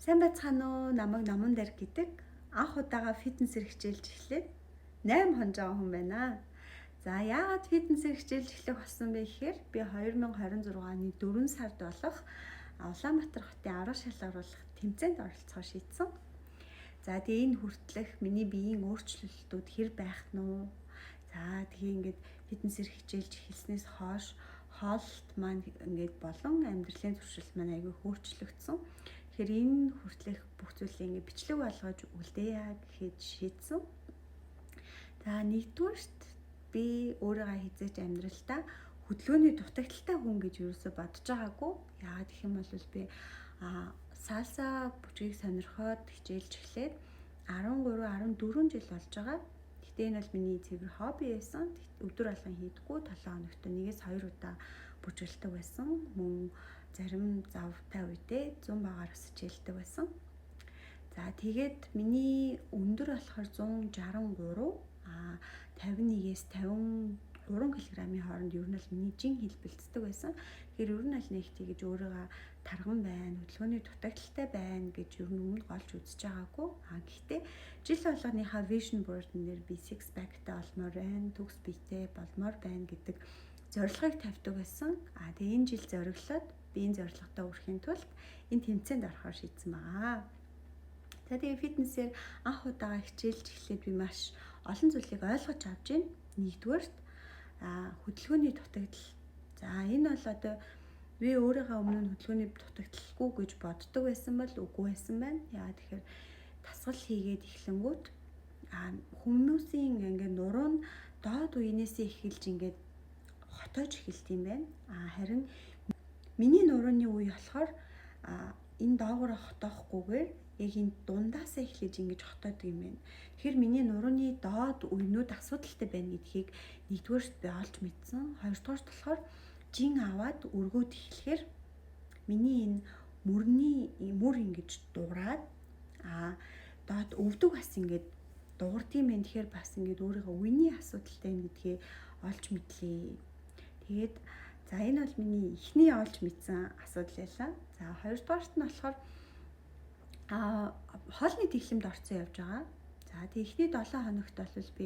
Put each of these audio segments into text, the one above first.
Сайн байцгаана уу? Намайг Номон дээр гэдэг. Анх удаага фитнесээр хичээлж эхлээд 8 хоног байгаа хүн байна. За, яагаад фитнесээр хичээлж эхлэх болсон бэ гэхээр би 2026 оны 4 сард болох Улаанбаатар хотын авраг шалгаруулах тэмцээнд оролцохоор шийдсэн. За, тэгээ энэ хүртэлх миний биеийн өөрчлөлтүүд хэр байх нь уу? За, тэгээ ингээд фитнесээр хичээлж эхэлснээс хойш хооллолт маань ингээд болон амьдралын туршилт маань айгүй хөөрчлөгдсөн. Тэгэхээр энэ хүртэлх бүх зүйлийг ингээд бичлэг болгож үлдээе гэхэд шийдсэн. За, нэгдүгээрт би өөрийгөө хизээч амьдралдаа хөдөлгөөний дутагдалтай хүн гэж юусоо бодож байгаагүй. Яагаад гэх юм бол би салса бүжгийг сонирхоод хичээлж эхлээд 13 14 жил болж байгаа. Гэтэ энэ бол миний цэвэр хобби байсан. Өдөр болгон хийдэггүй, 7 хоногт 1-2 удаа бүжгэлдэг байсан. Мөн зарим завтай үедээ 100 багаар бас хичээлдэг байсан. За, тэгээд миний өндөр болохоор 163, 51-ээс 53 кг-ийн хооронд ер нь бол миний жин хил бэлддэг байсан. Тэгэхээр ер нь аль нэг тэгэж өөрийгөө тарган байна, хөдөлгөөний дутагдалтай байна гэж ер нь өмнө голж үзэж байгаагүй. Гэхдээ жил болгоныхаа vision board-н дээр би six pack-тай болмоор байна, төгс биетэй болмоор байна гэдэг зорилгыг тавьдаг байсан. Тэгээ энэ жил зориглоод би энэ зорилготой хүрэхийн тулд энэ тэмцээнд орохоор шийдсэн байгаа. За, тэгээ фитнесээр анх удаага хичээлж эхлээд би маш олон зүйлийг ойлгож авч байна. Нэгдүгээрт хөдөлгөөний дутагдал. За, энэ бол одоо би өөрийгөө өмнө нь хөдөлгөөний дутагдaltaгүй гэж боддог байсан бол үгүй байсан байна. Яа тэгэхээр дасгал хийгээд эхлэнгүүт хүмүүсийн ингээд нуруу нь доод үеэнээсээ эхэлж ингээд хотоож эхэлдэг юм байна. Харин миний нурууны үе болохоор энэ доогоороо хотоохгүйгээр яг энэ дундаасаа эхлэж ингэж хотоодог юм байна. Тэгэхээр миний нурууны доод үенүүд асуудалтай байна гэдгийг нэгдүгээрт би олж мэдсэн. Хоёрдугаарт болохоор жин аваад өргөөд эхлэхээр миний энэ мөрний мөр ингэж дуурайд доод өвдөг бас ингэж дуурдсан юм байна. Тэгэхээр бас ингэж өөрийгөө үений асуудалтай юм гэдгээ олж мэдлээ. Тэгээд за, энэ бол миний эхний олж мэдсэн асуудал байлаа. За, хоёрдугаарт нь болохоор хоолны тэглэмд орцсон явж байгаа. За, тэг эхний 7 хоногт бол би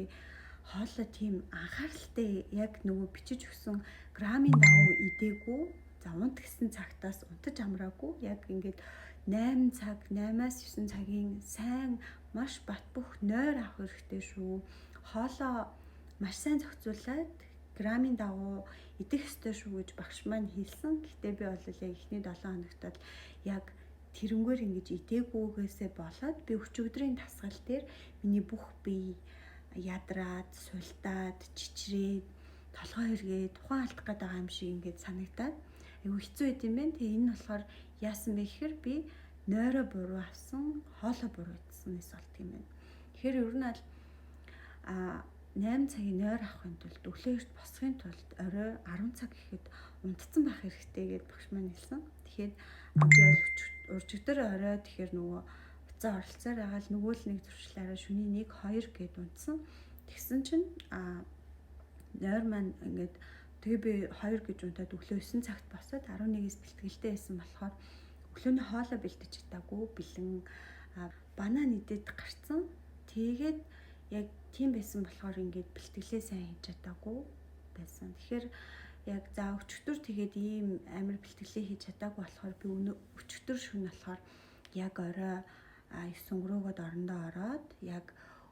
хоолой тийм анхааралтай яг нөгөө бичиж өгсөн грамын дагуу идээгүй. За, унт гэсэн цагтаас унтаж амраагүй. Яг ингээд 8 цаг, 8-аас 9 цагийн сайн маш бат бөх нойр авах хэрэгтэй шүү. Хоолоо маш сайн зохицуулаад грамын дагуу идэх ёстой шүү гэж багш маань хэлсэн. Гэхдээ би бол яг эхний 7 хоногт бол яг тэрнгээр ингэж идээгүйгээсээ болоод би өчигдрийн дасгал дээр миний бүх бие ядраад, султаад, чичрээд, толгой хэрэгээ тухайн алдах гээд байгаа юм шиг ингээд санагдаад айгүй хэцүү байд юм байна. Тэгээ энэ нь болохоор яасан бэ гэхээр би нойроо буруу авсан, хоолоо буруу идсэнээс болдог юм байна. Тэгэхээр ер нь аль 8 цагийн нойр авахын тулд, өглөө эрт босохын тулд орой 10 цаг гэхэд унтцсан байх хэрэгтэй гэж багш маань хэлсэн. Тэгэхээр би бол уржигдар орой, тэгэхээр нөгөө уцаа оролцоор байгаа л нөгөө л нэг зуршлаараа шөнийн 1 2 гээд унтсан. Тэгсэн чинь нойр маань ингээд, тэгээ би 2 гэж унтаад өглөө 9 цагт босоод 11-ээс бэлтгэлтэй байсан болохоор өглөөний хоолоо бэлдэж чадаагүй, бэлэн банан идээд гарцсан. Тэгээд яг тийм байсан болохоор ингээд бэлтгэлээ сайн хийж чадаагүй байсан. Тэгэхээр яг за, өчигдөр тэгээд ийм амар бэлтгэлээ хийж чадаагүй болохоор би өчигдөр шөнө болохоор яг орой 9 өнгөрөөгөөд орондоо ороод, яг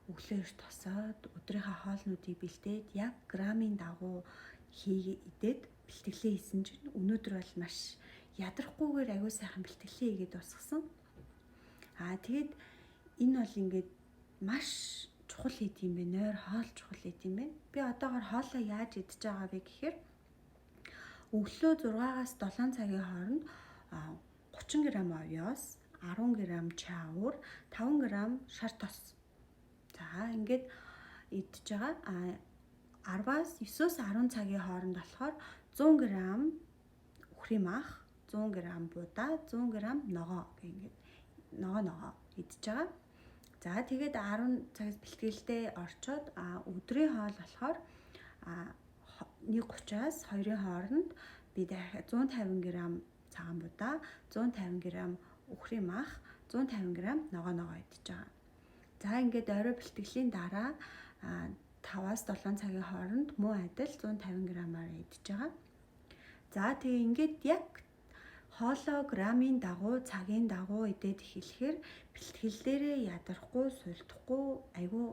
өглөө эрт босоод, өдрийнхөө хоолнуудыг бэлдээд, яг грамын дагуу идээд бэлтгэлээ хийсэн чинь өнөөдөр бол маш ядрахгүйгээр аягүй сайхан бэлтгэлээ хийгээд дуусгасан. Тэгээд энэ бол ингээд маш чухал хийд юм бэ? Нойр, хоол чухал хийд юм бэ? Би одоогор хоолоо яаж идэж байгаа вэ гэхээр өглөө 6-аас 7 цагийн хооронд 30 г овёос, 10 г чаур, 5 г шар тос. За, ингээд идэж байгаа. 10-аас 9-өөс 10 цагийн хооронд болохоор 100 г үхрийн мах, 100 г будаа, 100 г ногоо гэх ингээд ногоо идэж байгаа. За, тэгээд 10 цагаас бэлтгэлдээ орчоод өдрийн хоол болохоор 1:30-аас 2-ын хооронд би 150 г цагаан будаа, 150 г үхрийн мах, 150 г ногоо ногоо идэж байгаа. За ингээд орой бэлтгэлийн дараа 5-аас 7 цагийн хооронд мөн адил 150 г-аар идэж байгаа. За тэгээ ингээд яг хоолоо грамын дагуу, цагийн дагуу идээд эхлэхээр бэлтгэл дээрээ ядарахгүй, сулдахгүй айгүй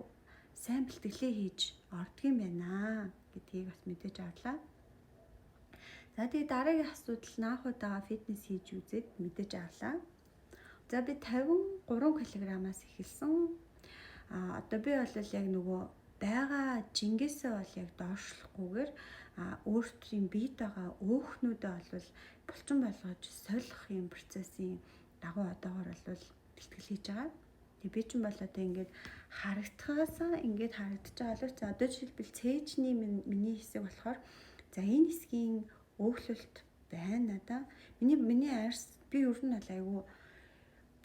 сайн бэлтгэлээ хийж ордог юм байна гэдгийг бас мэдээж авлаа. За тэгээ дараагийн асуудал нь анх удаага фитнес хийж үзээд мэдээж авлаа. За би 53 кг-аас эхэлсэн. А одоо би бол яг нөгөө байгаа жингээсээ бол яг доошлохгүйгээр өөртөө биед байгаа өөхнүүдээ бол булчин болгож солих юм процессын дагуу одоогор бол бэлтгэл хийж байгаа. Тэгээ би ч юм бол одоо ингээд харагдахаасаа ингээд харагдаж байгаа боловч одоо жишээлбэл цээжний миний хэсэг болохоор за энэ хэсгийн өөхлөлт байна надаа. Миний арьс би ер нь бол айгүй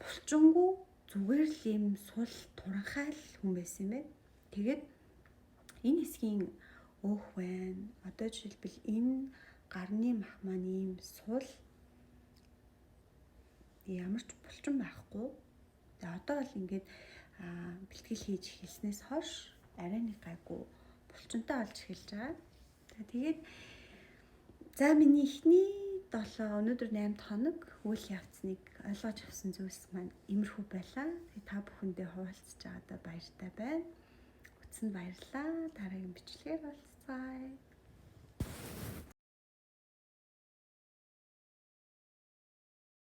булчингүү зүгээр л юм сул туранхай л хүн байсан юм байна. Тэгээд энэ хэсгийн өөх байна. Одоо жишээлбэл энэ гарны мах маань ийм сул ямар ч булчин байхгүй. Тэгээ одоо бол ингээд бэлтгэл хийж эхэлснээс хойш арай нэг гайгүй булчинтай болж эхэлж байгаа. За тэгээд за миний эхний 7 өнөөдөр 8 хоног үйл явцныг ойлгож авсан зүйлс маань иймэрхүү байлаа. Тэгээ та бүхэндээ хуваалцаж байгаадаа баяртай байна. Үзсэнд баярлалаа. Дараагийн бичлэгээр уулзцаая.